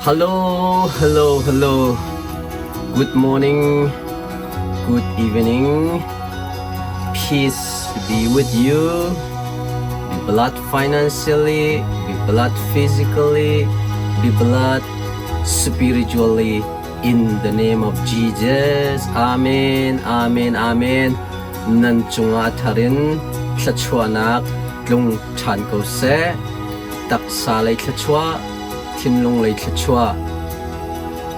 Hello, hello, hello. Good morning, good evening. Peace be with you. Be blessed financially, be blessed physically, be blessed spiritually in the name of Jesus. Amen, amen, amen. Nan cungah tharin thluachuahnak tlung ṭhan ko seh. Taksa lei thluachuah, thinlung lei thluachuah,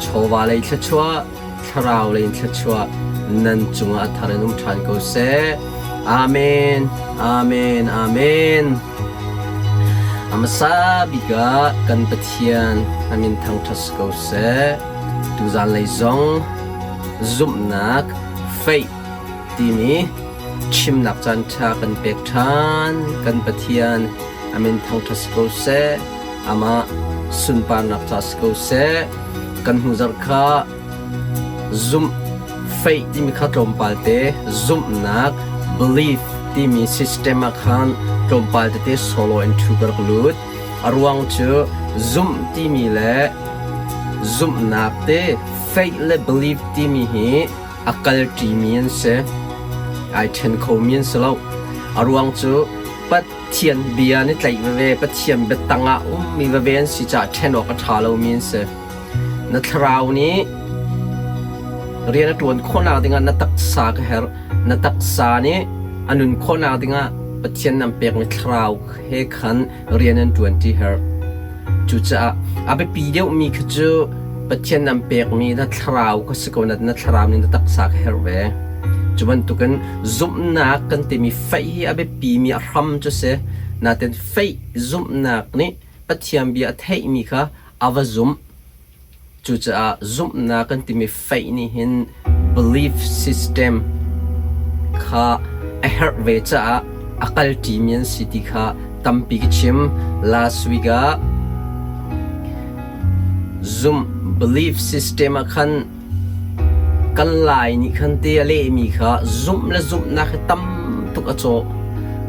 chawva lei thluachuah, thlarau lei in thluachuah nan cungah a thar in um ṭhan ko seh. Amen. Amen. Amen. A hmasa bik ah kan Pathian a min thangṭhat si ko seh. Tuzan lei zong zumhnak faith timi chimnak caanṭha kan pek ṭhan. Kan Pathian a min thangṭhat si ko seh. Amah sunparnak ca si ko seh. Kan hnu zarh kha zumh faith timi kha tlawmpal te zumhnak belief timi system ah khan tlawmpal tete solo in thu ka rak lut. A ruang cu zumh timi le zumhnak te faith le belief timi hi a kalṭimi an si. Ai ṭhen khomi an si lo. A ruang cu Pathian bia an i tlaih veve, Pathian biatang ah ummi veve an si caah ṭhen awk a ṭha lomi an si. Na thlarau nih rian a ṭuan khawhnak dingah na taksa ka herh. Na taksa nih a nun khawhnak dingah Pathian an pekmi thlarau he khan rian an ṭuanṭi herh. Cucaah a biapi deuhmi kha cu Pathian an pekmi na thlarau kha si ko na na thlarau nih na taksa kha herh ve. Cu bantukin zumhnak kan timi faith hi a biapimi a hram cu si. Nain faith zumhnak nih Pathian bia a theihmi kha a va zumh. Cucaah zumhnak kan timi faith nih hin belief system kha a herh ve caah a kalṭimi an si ti kha tampi ka chim. Last week ah zumh belief system ah khan kan Lai nih khan te a lehmi kha zumh le zumhnak hi tam tuk a cawh.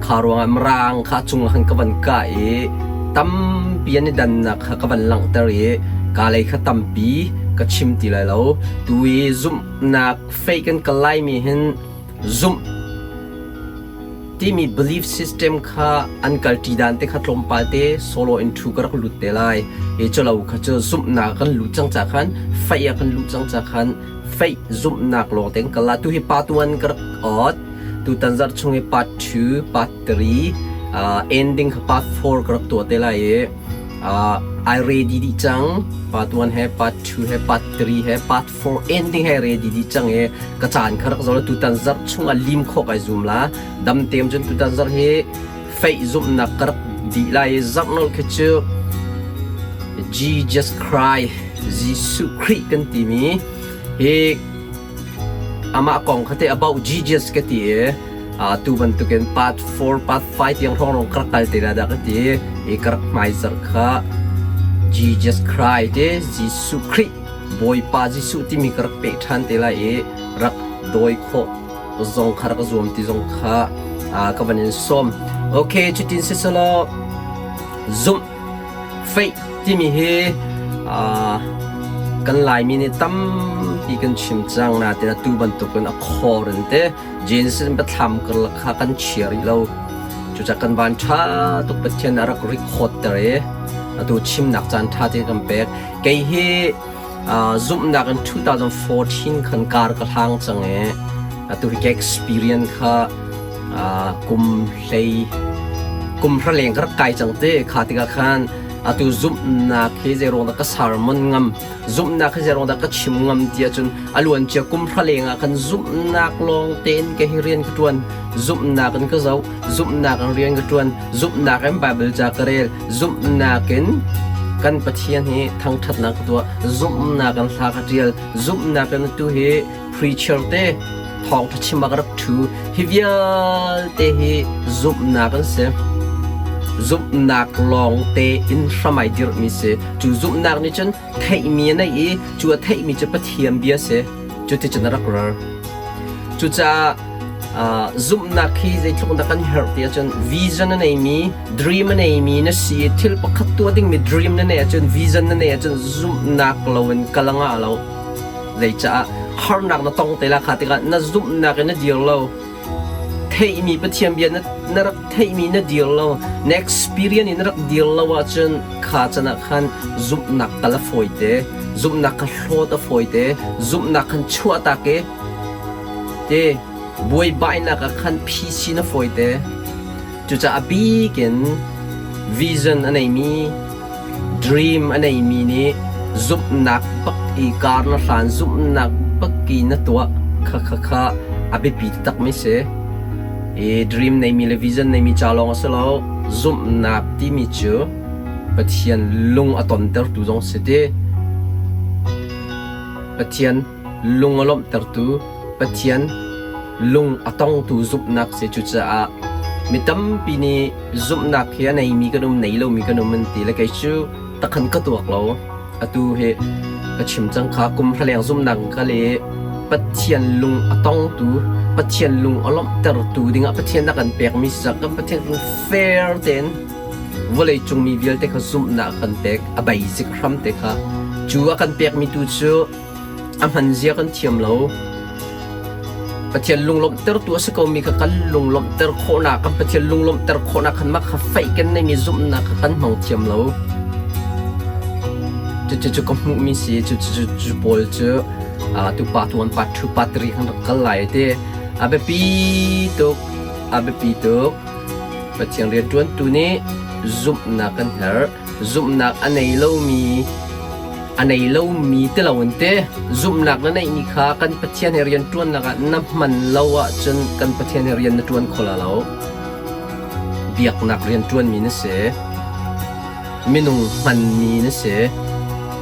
Kha ruangah Mirang kha a cung ah khan ka van kah i tampi an i dannak kha ka van langhter i ka lei kha tampi ka chim ti lai lo. Tu i zumhnak fei kan kal laimi hin zumh timi belief system kha an kalṭi dan te kha tlawmpal te solo in thu ka rak lut te lai. I culo kha cu zumhnak kan lut cang ca khan faih ah kan luh cang ca khan faih zumhnak lawng te kan kal la. Tu hi part 1 ka rak ot. Tutan zarh chung i part 2, part 3, ending kha part 4 ka rak tuah te lai i ai ready dih cang. Part 1 he, part 2 he, part 3 he, part 4 ending he ready dih cang i ka caan kha rak zo tutan zarh chung ah lim khawh kai zum la. Dam tem cun tutan zarh hi faith zumhnak ka rak dih lai i zarh nolh khi cu Jesus Christ, Jesuh Khrih kan timi hi Amah kong kha teh about Jesus ka ti i tu bantukin part 4, part 5 tiang hrawng ka rak kal te la dah ka ti i ka rak hmaizarh kha Jesus Christ te Jesuh Khrih Bawipa Jesuh timi ka rak peh ṭhan te lai i rak dawi khawh zong kha rak zuam ti zong kha ka van in sawm. Okay, cutin siselaw zumh Faith timi hi kan Laimi nih tampi kan chim cang nain atu bantukin a khor in te Genesis in biathlam karlak kha kan chia rih lo. Cucaah kan van ṭha tuk Pathian a rak record ter i atu chimnak caan ṭha te kan pek. Kei hi zumhnak in 2014 khan kar ka hlang cang i atu hi ka experience kha kum hlei kum hra leng ka rak kai cang te kha tikah khan atu zumhnak hi zeiruang dah ka sermon ngam zumhnak hi zeiruang dah ka chim ngam ti ahcun a luancia kum hra leng ah khan zumhnak lawng tein ka hi rian ka tuan zumhnak in ka zoh zumhnak in rian ka tuan zumhnak in Bible ca ka rel zumhnak in kan Pathian hi thangthatnak ka tuah zumhnak in hla ka tial zumhnak in tu hi preacher te thawngṭha chim ah ka rak ṭhu. Hi vialte hi zumhnak an si. Zumhnak lawngte in hram ai dirhmi si. Cu zumhnak nih cun theihmi a neih i cu a theihmi cu Pathian bia si. Cuticun a rak rar. Cucaah Zumhnak hi zeitluk dah kan herh ti ahcun vision a neimi, dream a neimi na si i thil pakhat tuah dingmi dream na neih ahcun vision na neih ahcun zumhnak loin kal a ngah lo. Zeicah harnak na tong te la kha tikah na zumhnak in na dir lo. Theihmi Pathian bia na rak theihmi na dir lo, na experience in na rak dir lo ahcun kha can ah khan zumhnak kal a fawi te, zumhnak kha hlawt a fawi te, zumhnak khan chuahtak i te buaibainak ah khan phi na fawi te. Cucaah a bik in vision a neimi, dream a neimi nih zumhnak bak i kar na hlan, zumhnak bak i na tuah kha kha kha a biapi takmi si. I dream neimi le vision neimi ca lawng a si lo. Zumhnak timi cu Pathian lung a tontertu zong si ti. Pathian lung a lawmhtertu Pathian lung a tongtu zumhnak si. Cucaah mi tampi nih zumhnak hi a neimi kan um, nei lomi kan um an ti le kei cu takhan ka tuak lo. Atu hi ka chim cang kha kum hra zumhnak ka le Pathian lung a tongtu, Pathian lung a lawmhtertu dingah Pathian a kan pekmi si kan Pathian kan fair tein vawlei cung mi vialte kha zumhnak a kan pek, a basic hram te kha. Cu a kan pekmi tu cu a hman zia kan thiam lo. Pathian lunglawmhtertu a si komi kha kan lunglawmhter khawhnak, kan Pathian lunglawmhter khawhnak khan mah kha faih kan neimi zumhnak kha kan hmang thiam lo. Cucu ka hmuhmi si, cucu cu pawl cu tu part 1, part 2, part 3 kan rak kal lai ti. A biapi tuk, a biapi tuk. Pathian rianṭuantu nih zumhnak kan herh. Zumhnak a nei lomi a nei lomi ti loin te zumhnak na neihmi kha kan Pathian he rianṭuannak ah na hman lo ahcun kan Pathian he rian na ṭuan kho la lo. Biaknak rianṭuanmi na si. Minung hmanmi na si.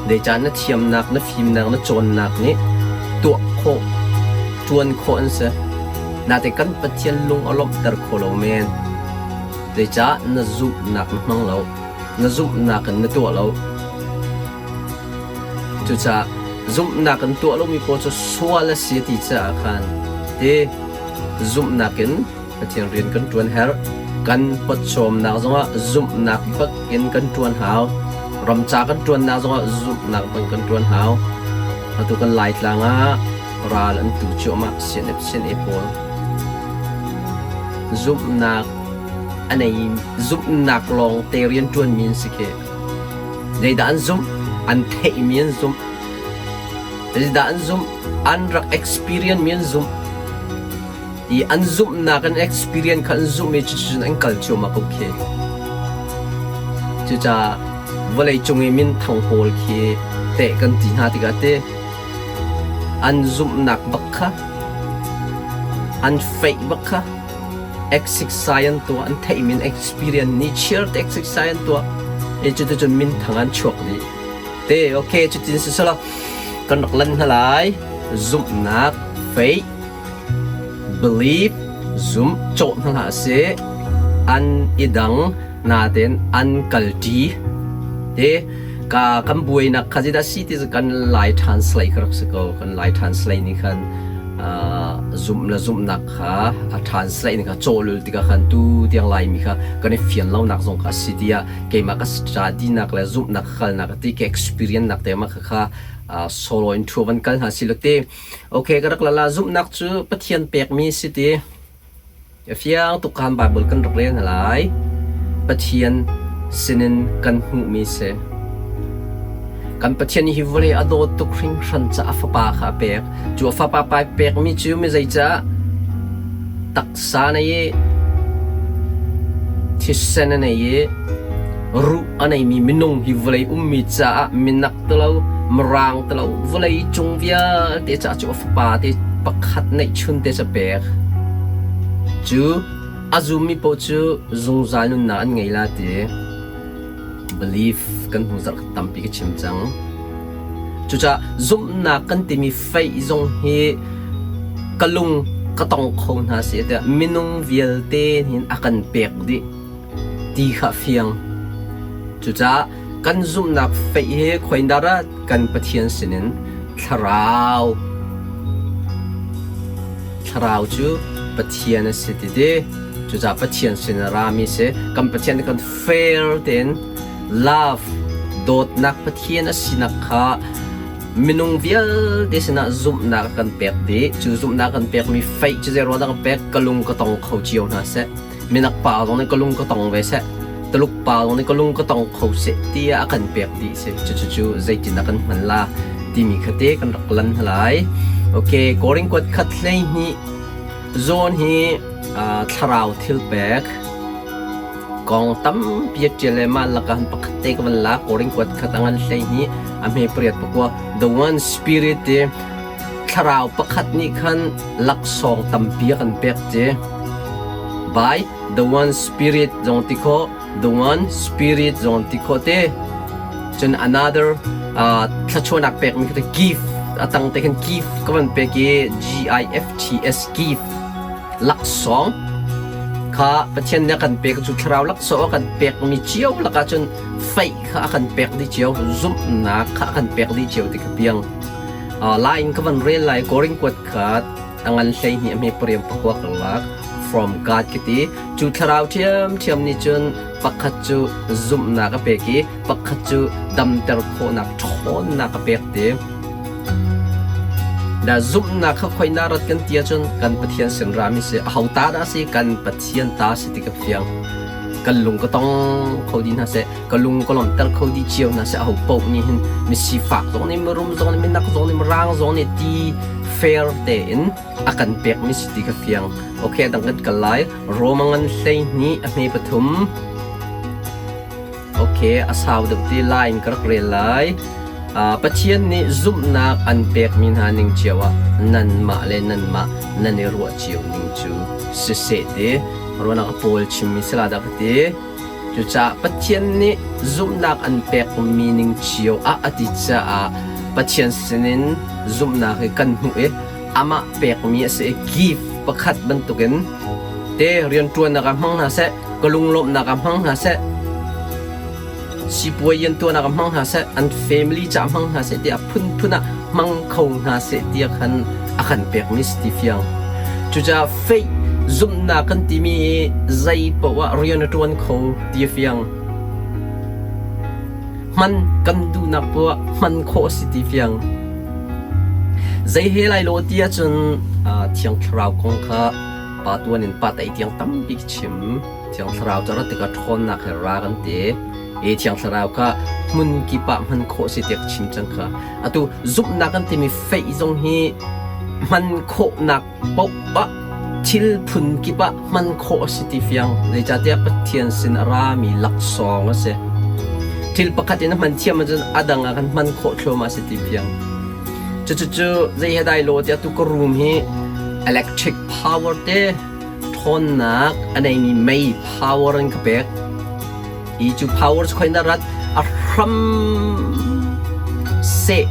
Zeicah na thiamnak, na fimnak, na cawnnak nih tuah khawh, ṭuan khawh an si. Natein kan Pathian lung a lawmhter kho lo men. Zeicah na zumhnak na hmang lo, na zumhnak in na tuah lo. Cucaah zumhnak in tuah lomi pawl cu sual a si ti caah khan ti zumhnak in Pathian rian kan ṭuan herh. Kan pawcawmnak zongah zumhnak bak in kan ṭuan hau. Ramca kan ṭuannak zongah zumhnak bak in kan ṭuan hau. Atu kan Laitlang ah ral an tu cuahmah CNF CNA pawl. Zumhnak a nei zumhnak lawng te rianṭuanmi an si khi. Zeidah an zumh? An theihmi an zumh. Zeidah an zumh? An rak experience mi an zumh. I an zumhnak an experience kha an zumh i cuticun an kal cuahmah ko khi. Cucaah vawlei cung i minthang pawl khi teh kan ti hna tikah te an zumhnak bak kha an faith bak kha exercise an tuah an theihmi an experience ni chiar te exercise an tuah i cuticun minthang an chuak dih. Te okay cutin si selaw kan rak lan hna lai zumhnak faith Believe, zumh, cawh hna hlah seh. An i dang natein an kalṭi. Te ka kan buainak kha zeidah si ti cu kan Lai translate ka rak si ko. Kan Lai translate nih khan zumh le zumhnak kha a translate nih kha cawhlul tikah khan tu tiang Laimi kha kan i fian lonak zong kha a si tiah keimah ka study-nak le zumhnak ka kalnak ti ka experience nak te mah kha solo in thu van kal hna si lo te Ok, ka rak lala zumhnak cu Pathian pekmi si ti. A fiang tuk khan Bible kan rak rel hna lai. Pathian sinin kan hmuhmi si. Kan Pathian hi vawlei a dawt tuk hringhran caah a fapa kha a pek. Cu a fapa pai pekmi cu mi zeicah taksa nei i thisen a nei i ruh a neimi minung hi vawlei ummi caah minak tilo mirang tilo vawlei cung vialte caah cu a fapa te pakhat neihchun te ca pek cu a zummi paoh cu zungzal nunnak an ngei la ti belief kan hnu zarh tampi ka chim cang cucaah zumhnak kan timi faith zong hi ka lung ka tong kho hna si tiah minung vialte hin a kan pek dih ti kha fiang cucaah Kan zumhnak faith hi khoindar ah kan Pathian sinin thlarau thlarau cu Pathian a si ti ti. Cucaah Pathian sin a rami si. Kan Pathian kan fair tein love dawtnak Pathian a sinak kha minung vialte sinah zumhnak a kan pek dih. Cu zumhnak kan pekmi faith cu zei ruang dah kan pek? Ka lung ka tong kho cio hna seh. Minak pa zong nih ka lung ka tong ve seh. Tuluk pa zong nih ka lung ka tong kho seh tiah a kan pek dih si. Cucu zeitin dah kan hman la timi kha te kan rak lan hna lai. Okay, Korin kuat khat 12 zawn hi thlarau thil pek kong tampi a ṭial le mah lakah han pakhat te ka van lak. Korin kuat khat a ngan 12 a hme pariat pakua the one spirit ti thlarau pakhat nih khan laksawng tampi a kan pek ti. By the one spirit zong ti khawh, the one spirit zong ti khawh te. Cun another thluachuahnak pekmi kha gift a tang te khan gift ka van pek i G I F T S gift laksawng kha Pathian nih a kan pek cu thlarau laksawng a kan pekmi cio lakah cun faith kha a kan pek dih cio zumhnak kha a kan pek dih cio ti kha piang. Lai in ka van rel lai Korin kuat khat a ngan 12 a hme pariam pakua ka lak from God ka ti. Cu thlarau ṭhiamṭhiam nih cun pakhat cu zumhnak a pek i pakhat cu damter khawhnak ṭhawnnak a pek ti. Da zumhnak kha khoi na rat kan ti ahcun kan Pathian sin rami si aho ta dah si kan Pathian ta si ti ka fiang. Kan lung ka tong kho dih hna seh ka lung ka lawmhter kho dih cio hna seh aho paoh nih hin misifak zong nih mirum zong nih minak zong nih mirang zong nih ti fair tein a kan pekmi si ti ka fiang. Okay, dang kan kal lai. Roma ngan 12 a hme pathum. Okay, a sau deuh ti lai in ka rak rel lai. Pathian nih zumhnak an pekmi hna ning cio ah nanmah le nanmah nan i ruah cio ning cu siseh ti ruahnak a pawl chimmi sila dah ka ti. Cucaah Pathian nih zumhnak an pekmi ning cio ah a ti caah Pathian sinin zumhnak hi kan hmuh i amah pekmi a si i gift pakhat bantukin te rianṭuannak ah hmang hna seh, ka lunglawmhnak ah hmang hna seh, sipuai rianṭuannak ah hmang hna seh, an family caah hmang hna seh tiah phunphun ah hmang kho hna seh tiah khan a kan pekmi si ti fiang. Cucaah faith zumhnak kan timi hi zei paoh ah rian a ṭuan kho ti a fiang. Hman kan duhnak poah hman khawh a si ti fiang. Zei he lai lo ti ahcun Thiang Thlarau kong kha pa tuan in pa tei tiang tampi chim. Thiang Thlarau cu rat tikah ṭhawnnak he ra kan ti. I Thiang Thlarau kha hmun kip ah hman khawh si tiah ka chim cang kha. Atu zumhnak kan timi faith zong hi hman khawhnak paoh ah thil phun kip ah hman khawh a si ti fiang. Zeicahtiah Pathian sin a rami laksawng a si. Thil pakhat in a hman thiam ahcun a dang ah kan hman khawh thluahmah a si ti fiang. Cucucu zei he dai lo tiah tu ka room hi electric power te ṭhawnnak a neimi mei power in ka pek. I cu power cu khoi na rat a hram seh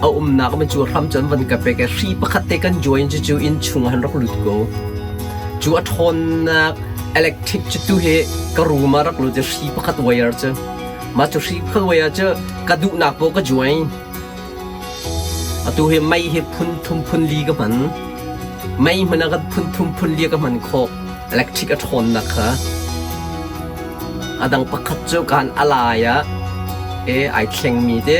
a umnak man cu hram cun van ka pek i hri pakhat te kan join cu cu inn chung ah han rak lut ko. Cu a ṭhawnnak electric cu tu hi ka room ah rak lut i hri pakhat wire cu mah cu hri pakhat wire cu ka duhnak poh ka join. Atu hi mei hi phun thum phun li ka hman. Mei hmanh ah kan phun thum phun li ka hman khawh. Electric a ṭhawnnak kha. A dang pakhat cu kaan a lai ah e ai thlengmi te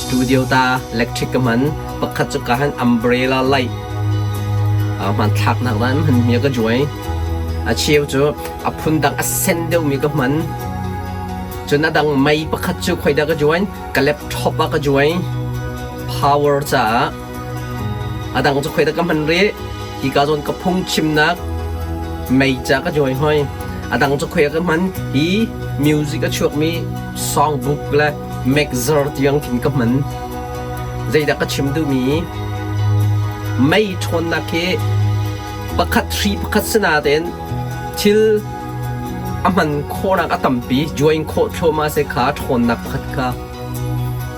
studio ta electric ka hman. Pakhat cu ka han umbrella light hmanthlaknak dan hmanmi ka join. A cheu cu a phun dang a sen deuhmi ka hman. Cun a dang mei pakhat cu khoidah ka join? Ka laptop ah ka join. Power caah. A dang cu khoidah ka hman rih? Hika zawn ka phungchimnak mei ca ka join hoi. A dang cu khoi ka hman? Hi music a chuakmi songbook le mixer tiang khin ka hman. Zeidah ka chim duhmi? Mei ṭhawnnak hi pakhat hri pakhat si nain thil a hman khawhnak a tampi, join khawh thluahmah si kha ṭhawnnak pakhat kha.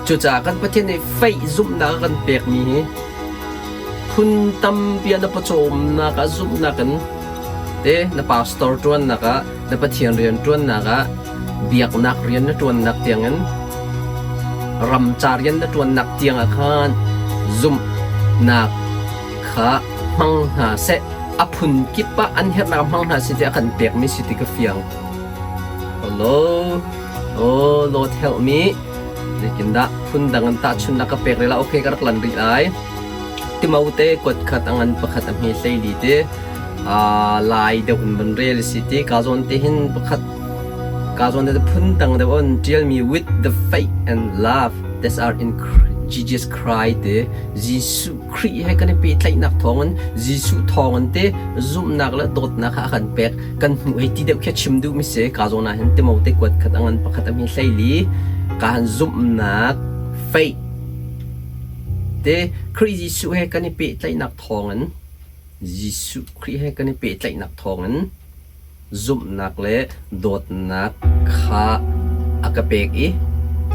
Cucaah kan Pathian nih faith zumhnak a kan pekmi hi phun tampi ah na pawcawmnak ah zumhnak in te na pastor ṭuannak ah na Pathian rian ṭuannak ah biaknak rian na ṭuannak tiangin ramca rian na ṭuannak tiangah khan zumhnak. kha hmang hna seh, a phun kip ah an herhnak ah hmang hna seh ti a kan pekmi si ti ka fiang. Hello, oh Lord help me. Zeitindah phundang an tahchunhnak ka pek rih la? Okay, ka rak lan rih lai. Timote kuat khat a ngan pakhat a hme hleili te lai deuh in van rel si ti ka zawn te hin pakhat ka zawn te phundang deuh on ṭialmi with the faith and love that are in Jesus Christ te Jesuh Khrih he kan i pehtlaihnak thawngin Jesuh thawngin te zumhnak le dawtnak kha a kan pek kan hmuh hei ti deuh khi chim duhmi si ka zawn ah hin Timote kuat khat a ngan pakhat a hme hleili ka han zumhnak faith Te Khrih Jesuh he kan i pehtlaihnak thawngin Jesuh Khrih he kan i pehtlaihnak thawngin zumhnak le dawtnak kha a ka pek i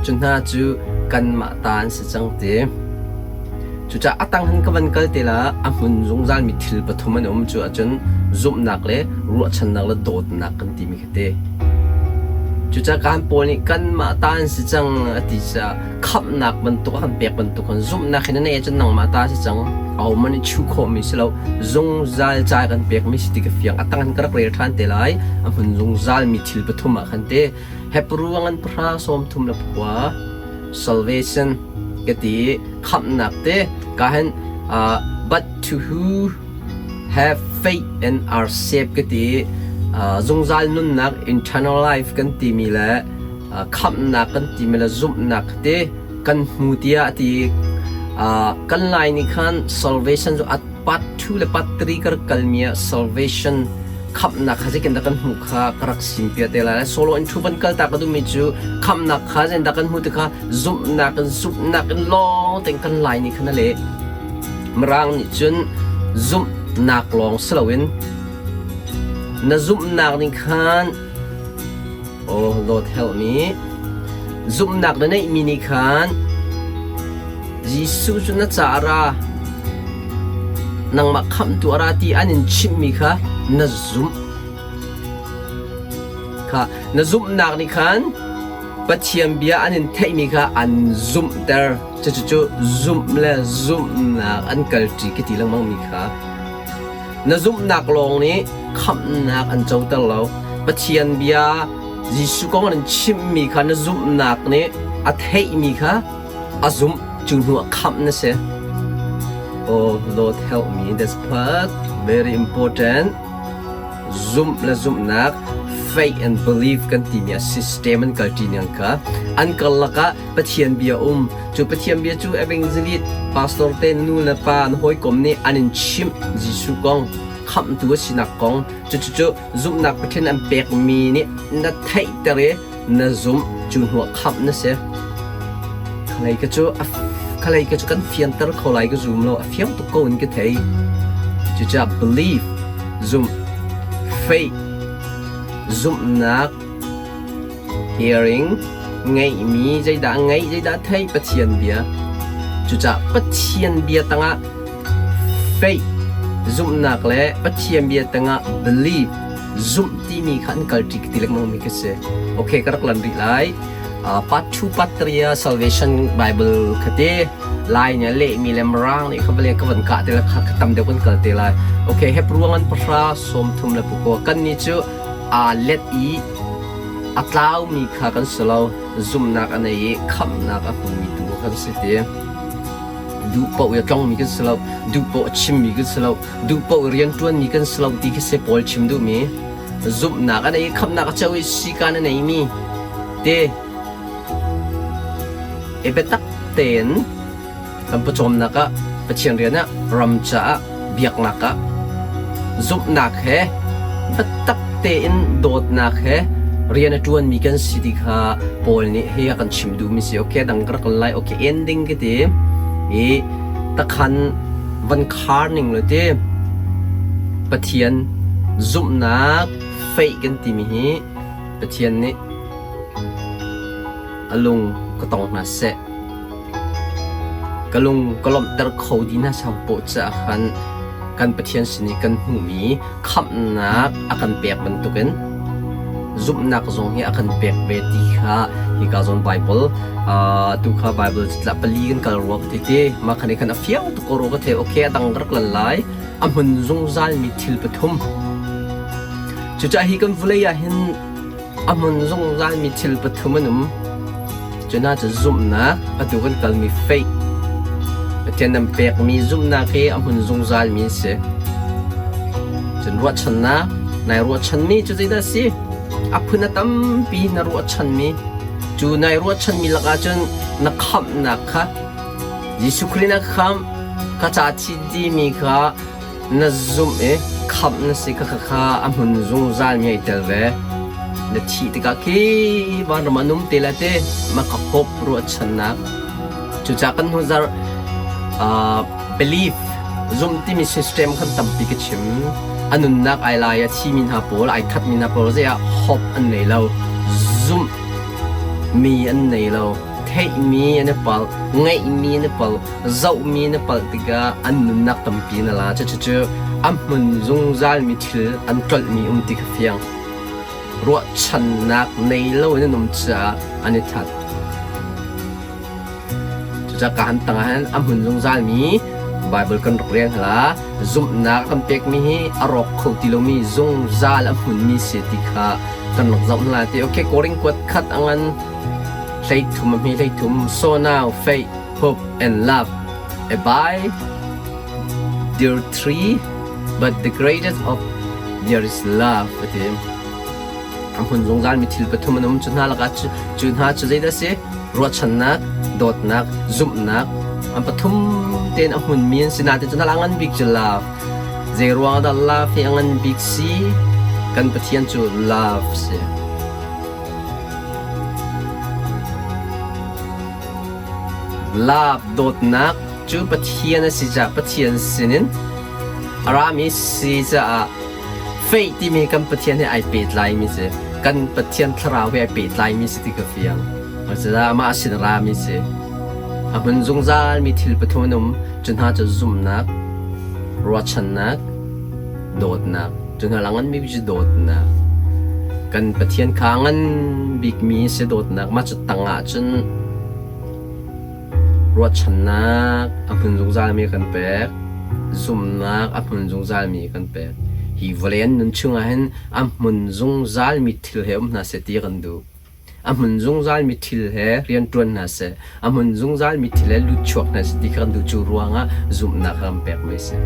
cu hna cu kanmah ta an si cang ti. Cucaah a tang hin ka van kal te la a hmun zungzalmi thil pathum an um cu ahcun zumhnak le ruahchannak le dawtnak kan timi khi te. Cucaah kan Paul nih kanmah ta an si cang a ti caah khamhnak bantuk a kan pek bantuk kan zumhnak hin na neih ahcun nangmah ta si cang ahohmanh nih chuh khawhmi si lo zungzal ca kan pekmi si ti ka fiang a tang in ka rak rel ṭhan te lai a hmun zungzal mi thil pathum ah khan te Hebrew ngan pahra sawm thum le pakua salvation ka ti khamhnak te ka hin but to who have faith and are saved ka ti zungzal nunnak eternal life kan timi le khamhnak kan timi le zumhnak te kan hmu tiah a ti. Kan Lai nih khan salvation cu at part 2 le part 3 ka rak kalmi ah salvation khamhnak kha zeitin dah kan hmuh kha ka rak sim pia te lai. Solo in thu van kal ta ka duhmi cu khamhnak kha zeitin dah kan hmuh ti kha zumhnak in zumhnak in lawng tein kan Lai nih khan a leh. Mirang nih cun zumhnak lawng si loin na zumhnak nih khan Oh Lord help me. Zumhnak na neihmi nih khan Jesuh cu na caah ra nangmah khamhtu a ra ti an in chimhmi kha na zumh. Kha na zumhnak nih khan Pathian bia an in theihmi kha an zumhter. Cucu zumh le zumhnak an kalṭi ka ti lengmangmi kha. Na zumhnak lawng nih khamhnak an coter lo. Pathian bia Jesuh kong an chimhmi kha na zumhnak nih a theihmi kha a zumh cu hnu ah khamh na si. Oh Lord help me this part very important. Zumh le zumhnak faith and belief kan timi a system an kalṭi ning kha an karlak ah Pathian bia um. Cu Pathian bia cu evangelist pastor te nu le pa an hawikom nih an in chimh Jesuh kong, khamhtu a sinak kong. Cucu zumhnak Pathian an pekmi nih na theihter i na zumh cu hnuah khamh na si. Khalei ka cu khalei ka cu kan fianter kho lai ka zum lo a fiang tuk ko in ka thei. Cucaah belief zumh faith zumhnak Hearing, ngeihmi zeidah ngeih zeidah theih Pathian bia. Cucaah Pathian bia tangah faith zumhnak le Pathian bia tangah belief zumh timi kha an kalṭi ti lengmang mi khi si. Okay, ka rak lan rih lai. Part 2, part 3 ah Salvation Bible kha te lai nih a lehmi le Mirang nih kha vale ka van kah te la kha tam deuh kan kal te lai. Okay, Hebrew ngan pahra sawm thum le pakua kan ni cu aa let i a tlaumi kha kan si lo, zumhnak a nei i khamhnak a hmumi tu kan si ti. Duh paoh i a tlongmi kan si lo, duh paoh a chimmi kan si lo, duh paoh i rianṭuanmi kan si lo ti khi si Paul chim duhmi. Zumhnak a nei i khamhnak a ceu i sikan a neimi te i biatak tein kan pawcawmnak ah Pathian rian ah ram caah biaknak ah zumhnak he biatak tein dawtnak he rian a ṭuanmi kan si ti kha Paul nih hi a kan chim duhmi si. Okay, dang ka rak lai. Okay, ending ka ti. I takhan van khar ning lo ti Pathian zumhnak faith kan timi hi Pathian nih a lung ka tong hna seh. Ka lung ka lawmhter kho dih hna sangpawh caah khan kan Pathian sin i kan hmuhmi khamhnak a kan pek bantukin zumhnak zong hi a kan pek ve ti kha Hika zawn Bible tu kha Bible tla pali kan kal rua ka ti ti. Mah khan khan a fiang tuk ko rua ka the. Okay, a dang rak lan lai. A hmun zungzal mi thil pathum. Cucaah hi kan vulei ah hin a hmun zungzal mi thil pathum an um. Cu hna cu zumhnak, atu kan kalmi faith, Pathian nan pekmi zumhnak hi a hmun zungzal mi an si. Cun ruahchannak, nai ruahchanmi cu zeidah a si? A phun a tampi na ruahchanmi. Cu nai ruahchanmi lakah cun na khamhnak kha Jesuh Khrih na khamh, ka ca thi dimi kha na zumh i khamh na si kha kha a hmun zungzal mi ai tel ve. Na thih tikah khi vanram ah num te la te ma ka hope ruahchannak. Cucaah kan hnu zarh belief zumh timi system khan tampi ka chim. A nunnak ai lai a thimi hna pawl ai thatmi hna pawl zei ah hope an nei lo. Zumh mi an nei lo. Theihmi an i palh, ngeihmi an i palh, zohmi na palh tikah an nunnak tampi na la. Cucu a hmun zungzalmi thil an tlolhmi um ti kha fiang. Ruahchannak nei lo in an um caah an i that. Cucaah ka han tangah hin a hmun zungzalmi Bible kan rak rel hna. Zumhnak kan pekmi hi a rawk kho ti lomi zungzal a hmunmi si ti kha kan rak zoh hna ti. Okay, Korin kuat khat a ngan 13 a hme 13 so now faith hope and love abide there three but the greatest of there is love a ti a hmun zungzal mi thil pathum an um cu hna lakah cu hna cu zeidah si ruahchannak dawtnak zumhnak an pathum tein a hmun mi an si nain cu hna la ngan bik cu love zei ruang dah love hi a ngan bik si kan Pathian cu love si Love dawtnak cu Pathian a si caah Pathian sinin a rami si caah faith timi kan Pathian he ai pehtlaimi si. Kan Pathian thlarau he ai pehtlaimi si ti ka fiang. Cucaah amah sin a rami si. A hmun zungzalmi thil pathum an um. Cu hna cu zumhnak, ruahchannak, dawtnak. Cu hna la nganmi cu dawtnak. Kan Pathian kha ngan bikmi si dawtnak. Mah cu tangah cun ruahchannak a hmun zungzalmi a kan pek. Zumhnak a hmun zungzalmi a kan pek. Hi vawlei an nun chungah hin a hmun zungzalmi thil he um hna seh ti a kan duh. A hmun zungzalmi thil he rianṭuan hna seh, a hmun zungzalmi thil he lutchuak hna seh ti kha kan duh. Cu ruangah zumhnak kha kan pekmi a si.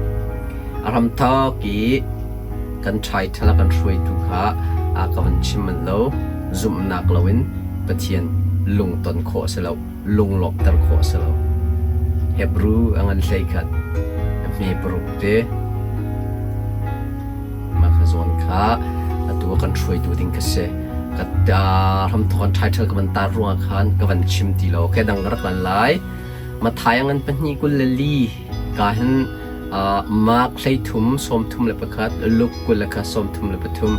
A hramthawk i kan title a kan hruaitu kha ka van chim manh lo. Zumhnak loin Pathian lungton khawh a si lo, lunglawmhter khawh a si lo. Hebrew a ngan 11, a hme paruk te. Mah kha zawn kha atu a kan hruaitu ding ka si. Ka hramthawk an title ka van tar ruangah khan ka van chim ti lo. Okay, dang ka rak lan lai. Matthai a ngan 24 ka hin Mark 13 31, Luke 23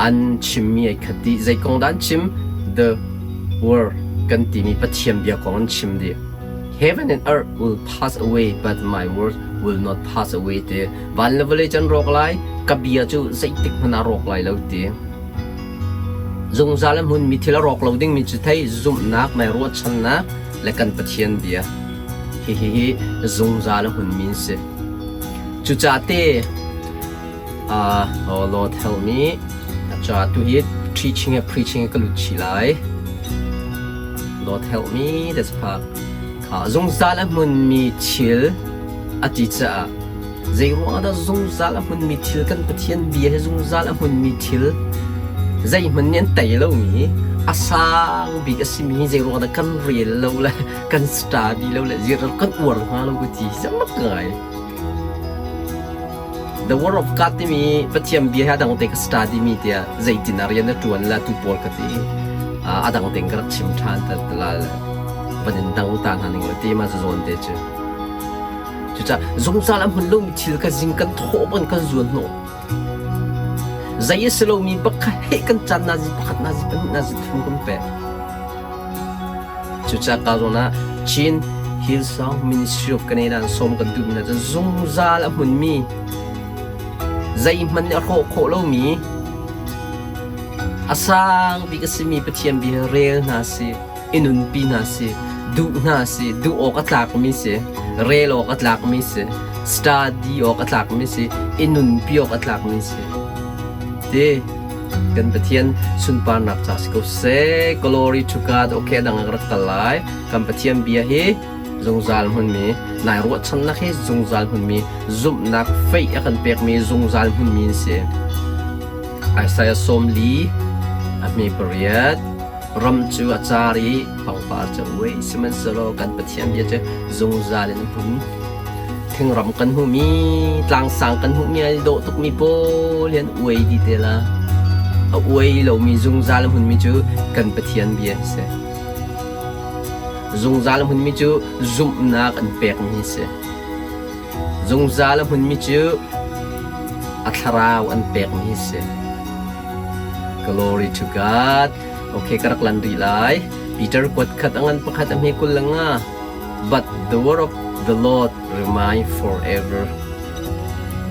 an chimmi ai khat dih. Zei kong dah an chim? The Word kan timi Pathian bia kong an chim dih. Heaven and earth will pass away, but my word will not pass away ti. Van le vawlei cu an rawk lai, ka bia cu zeitik hmanh ah rawk lai lo ti. Zungzal a hmunmi thil a rawk lo dingmi cu thei zumhnak, mei ruahchannak le kan Pathian bia. Hihi hi zungzal a hmunmi an si. Cucaah te, oh Lord help me, ca tu hi teaching he preaching he ka lut chih lai. Lord help me, that's part. Kha zungzal a hmunmi thil a ti caah zeiruang ah dah zungzal a hmunmi thil kan Pathian bia hi zungzal a hmunmi thil zeihmanh nih an tei lomi a sang bik a simi hi zeiruang dah kan rel lo le kan study lo le zir kan uar hnga lo ka ti hi mak ngai. The Word of God timi Pathian bia hi a dang te ka study mi tiah zeitin a rian a ṭuan la tu pawl ka ti a dang tein ka rak chim ṭhan ta la van in dang ta hna ning la ti ma zawn te cu. Cucaah zungzal a hmun lomi thil kha zing kan thawh ban kan zuan hnawh. Zei a si lomi bak kha heh kan caan nazi pakhat nazi pahnih nazi thum kan pek. Cucaah ka zawn ah Chin Hillsong Ministry of Canada an sawm kan duhmi hna cu zungzal a hmunmi zeihmanh nih a hrawh khawh lomi A sang bik a simi Pathian bia rel hna si, i nunpi hna si, duh hna si, duh awk a tlakmi si, rel awk a tlakmi si, study awk a tlakmi si, i nunpi awk a tlakmi si. Ti kan Pathian sunparnak ca si ko seh. Glory to God. Okay, dang rak kal lai. Kan Pathian bia hi zungzal hmunmi, nai ruahchannak hi zungzal hmunmi, zumhnak faith a kan pekmi zungzal hmunmi an si. Isaiah 40 a hme pariat ram cu a car i pangpar cu a uai sihmanhsehlaw kan Pathian bia cu zungzal in a hmun. Thingram kan hmuhmi, tlangsang kan hmuhmi ai dawh tukmi pawl hi an uai dih te la. A uai lomi zungzal a hmunmi cu kan Pathian bia a si. Zungzal a hmunmi cu zumhnak an pekmi a si. Zungzal a hmunmi cu a thlarau an pekmi a si. Glory to God. Okay, ka rak lan rih lai. Peter kuat khat a ngan pakhat a hme 20 le nga. But the word of the Lord remain forever.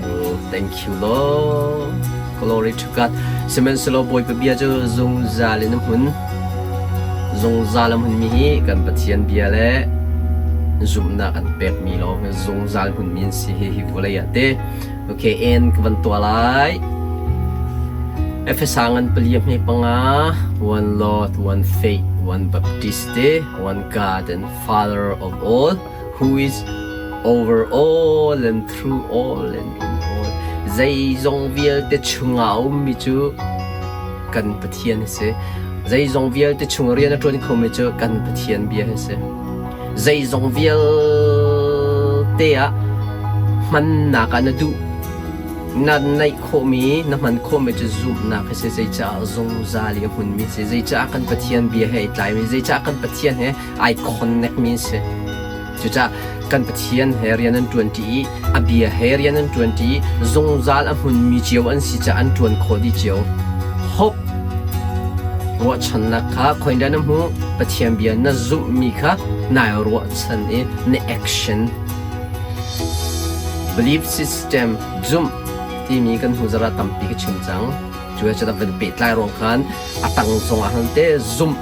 Oh, thank you, Lord. Glory to God. Sihmanhsehlaw Bawipa bia cu zungzal in a hmun. Zungzal a hmunmi hi kan Pathian bia le zumhnak an pekmi lawng hi zungzal hmunmi an si hi hi vawlei ah te. Okay, en ka van tuah lai. Efesa ngan pali a hme panga, one Lord, one faith, one baptist te, one God and Father of all, who is over all and through all and in all. Zeizong vialte chungah a ummi cu kan Pathian a si. Zeizong vialte chung rian a ṭuan khomi cu kan Pathian bia a si. Zeizong vialte ah hmannak ah na duh na naih khawhmi na hman khawhmi cu zumhnak a si. Zeicah zungzal i a hmunmi a si. Zeicah kan Pathian bia he ai tlaimi, zeicah kan Pathian he ai connect mi a si. Cucaah kan Pathian he rian an ṭuanṭi i a bia he rian an ṭuanṭi i zungzal a hmunmi cio an si caah an ṭuan khawh dih cio. Hope ruahchannak kha khoindah na hmuh? Pathian bia na zumhmi kha nai ruahchan i na action belief system zumh timi kan hnu zarh ah tampi ka chim cang. Cu he cun van pehtlai ruang khan a tang zong ah han te zumh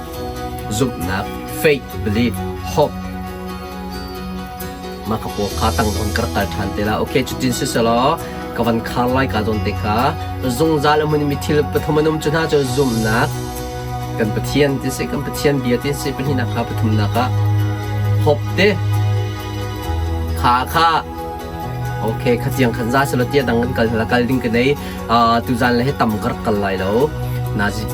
zumhnak faith belief hope mah ka pawl kha tang zawn ka rak kal ṭhan te la. Okay, cutin si selaw ka van khar lai ka zawn te kha zungzal a hmunmi thil pathum an um cu hna cu zumhnak kan Pathian ti si kan Pathian bia ti si pahnihnak kha pathumnak ah hope te kha kha okay khatiang khan za selaw tia dang kan kal kal ding ka nei tuzan le he tam ka rak kal lai lo nazi.